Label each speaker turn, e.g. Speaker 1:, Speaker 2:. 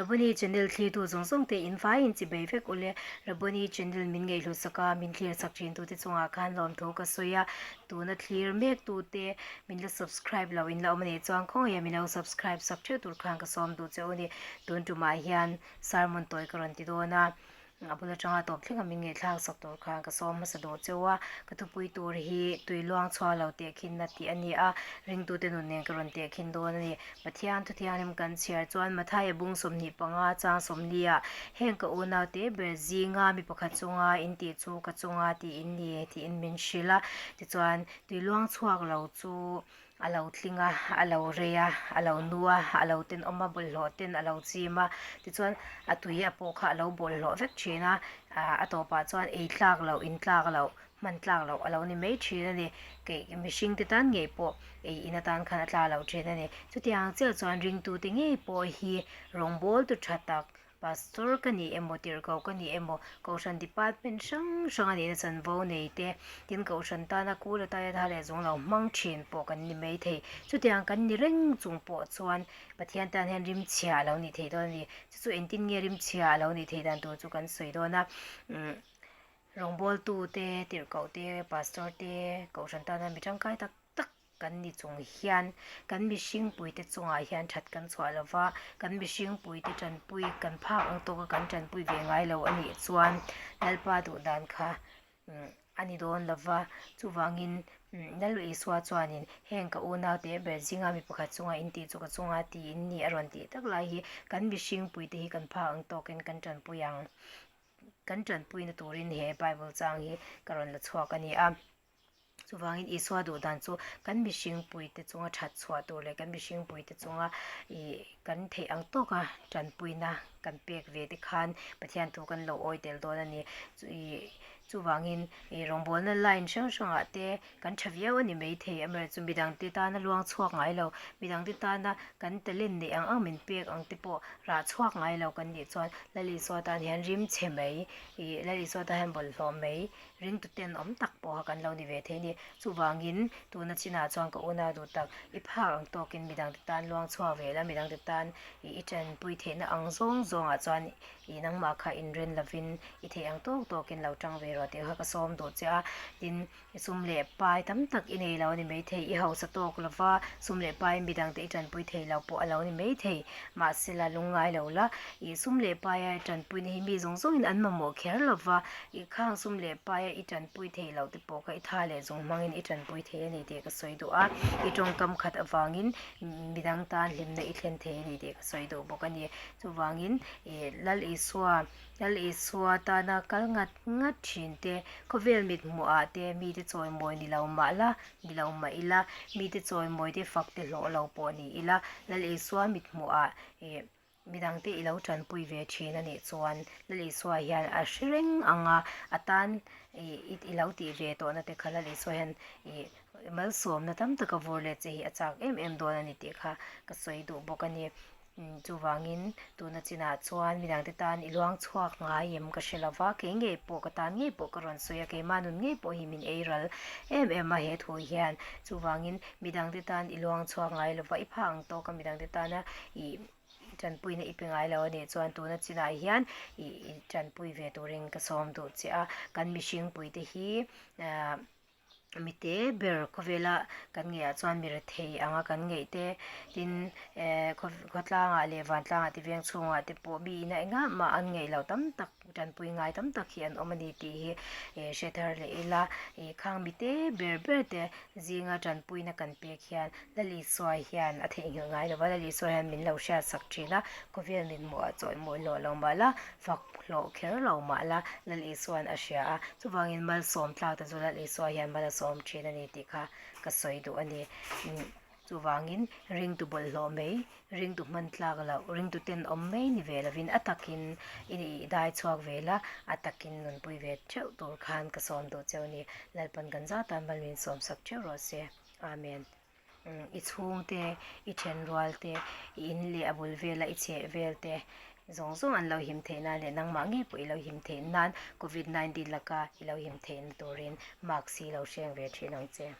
Speaker 1: Rabboni channel thlirtu zawng zawng te in vaiin chi bei vek ule. Rabboni channel min ngaihhlut sak a, min thlir chak thin tute chungah khan lawmthu ka sawi a. Tuna thlir mek tute min la subscribe lo in la awm a nih chuan khawngaih a min lo subscribe sak theuh tur khan ka sawm duh che u ni. Tun tumah hian sermon tawi ka rawn ti dawn a. A bul atanga tawp thleng a min ngaihthlak sak tur khan ka sawm hmasa duh cheu a, ka thupui tur hi tui luang chhuak lo tehkhin na tih a ni a, ringtute nun nen ka rawn tehkhin dawn a ni. Pathian thuthianghlim kan chhiar chuan Mathaia bung 25 chang 40 ah heng ka unau te ber zinga mi pakhat chunga in tih chu ka chunga tiin ni tiin min hrilh a, tichuan tui luang chhuak lo chu A lo tling a, a lo rei a, a lo nu a, a lo tenawm a, bawlhhlawh ten a lo chim a, tichuan a tui a pawh kha a lo bawlhhlawh vek thin a, a tawpah chuan ei tlak loh, in tlak loh, hman tlak loh a lo ni mai thin a ni. Kei mihring te tan ngei pawh ei in atan khan a tla lo thin a ni. Chutiang chiah chuan ringtute ngei pawh hi rawngbawltu tha tak Pastor ka ni emaw, tirhkoh ka ni emaw, Kohhran department hrang hrang a nihna chanvo nei te, tin Kohhran tana kul ataia tha leh zung lo hmang thin pawh kan ni mai thei. Chutiang kan ni reng chung pawh chuan Pathian tan hian rimchhia a lo nih theih dawn a ni. Chu chu engtin nge rimchhia a lo nih theih dan tur chu kan sawi dawn a. Rawngbawltu te, tirhkoh te, Pastor te, Kohhran tana mi tangkai tak tak kan ni chung hian kan mihring puite chungah hian that kan chhuah lo va, kan mihring puite tanpui kan phak ang tawka kan tanpui ve ngai lo a nih chuan Lalpa duh dan kha a ni dawn lo va, chuvangin Lal Isua chuanin heng ka unaute ber zinga mi pakhat chunga in tih chu ka chunga tiin ni a rawn tih tak lai hi kan mihring puite hi kan phak ang tawkin kan tanpui ang kan tanpuina turin he Bible chang hi ka rawn la chhuak a ni a. Chuvangin Isua duh dan chu kan mihring puite chunga that chhuah tur leh kan mihring puite chunga ih kan theih ang tawka tanpuina kan pek ve te khan Pathian thu kan lo awi tel dawn a ni. Ih chuvangin ih rawngbawlna line hrang hrangah te kan tha viau a ni maithei amaherawhchu midangte tana luang chhuak ngai lo, midangte tana kan talent neih ang ang min pek ang te pawh rah chhuak ngai lo kan nih chuan Lal Isua tan hian rim chhe mai ih Lal Isua tan hian bawlhhlawh mai Ringtu ten awm tak pawha kan lo ni ve thei ni. Chuvangin, tuna chinah chuan ka unau duh tak, i phak ang tawkin midangte tan luang chhuak ve la, midangte tan i tanpui theihna ang zawng zawngah chuan i nangmah kha inren lovin i theih ang tawk tawkin lo tang ve rawh tih kha ka sawm duh che a. Tin, sum leh pai tam tak i nei lo a ni maithei, i hausa tawk lova sum leh paiin midangte i tanpui thei lo pawh a lo ni maithei. Mahsela, lungngai lo la, i sum leh paia i tanpuina hi mi zawng zawngin an mamawh kher lova, I khang sum leh paia i tanpui thei loh te pawh kha i tha leh zawng hmangin i tanpui thei a ni tih ka sawi duh a, i tawngkam khat avangin midang tan hlimna i thlen thei a ni tih ka sawi duh bawk a ni. Chuvangin i Lal Isua, Lal Isua tana kal ngat ngat thin te, khawvel mithmuhah te mite chawimawi ni lo mah la, ni lo mah ila, mite chawimawi te fak te hlawh lo pawh ni ila, Lal Isua mithmuhah i Midangte i lo tanpui ve thin a nih chuan Lal Isua hian a hre reng ang a, a tan i lo tih ve tawhna te kha Lal Isua hian i malsawmna tam taka vur let che hi a chak em em dawn a ni tih kha ka sawi duh bawk a ni. Chuvangin tuna chinah chuan midangte tan i luang chhuak ngai em ka hre lova, kei ngei pawh ka tan ngei pawh ka rawn sawi a, keimah nun ngei pawh hi min ei ral em em a he thu hian. Chuvangin midangte tan i luang chhuak ngai lova, i phah ang tawka midangte tana i tanpuina i pe ngai lo a nih chuan tuna chinah hian i tanpui ve turin ka sawm duh che a, kan mihring puite hi ahh mite ber khawvela kan ngeihah chuan mi rethei anga kan ngeih te tin ehh khawtlangah leh vantlangah te veng chhungah te pawh mi ina engah mah an ngeih loh tam tak Tanpui ngai tam tak hi an awm a ni tih hi hre thar leh ila, ih khang mite ber ber te zinga tanpuina kan pek hian Lal Isua hian a theihnghilh ngai lo va, Lal Isua hian min lo hriatsak thin a, khawvel mithmuh ah chawihmawih hlawh lo mah la, fak hlawh kher lo mah la, Lal Isua'n a hria a, chuvangin malsawm tlak te chu Lal Isua hian mal a sawm thin a ni tih kha ka sawi duh a ni. Chuvangin ringtu bawlhhlawh mai, ringtu hman tlak loh, ringtu tenawm mai ni ve lovin a takin i dai chhuak ve la, a takin nunpui ve theuh tur khan ka sawm duh cheu ni. Lalpan kan zat tan mal min sawm sak theuh rawh se. Amen. I chhungte, i thenrual te, i in leh a bul vela i chheh vel te zawng zawng an lo him theih nan leh nangmah ngei pawh i lo him theih nan Covid 19 laka i lo him theihna turin mask hi lo hreng ve thin ang che.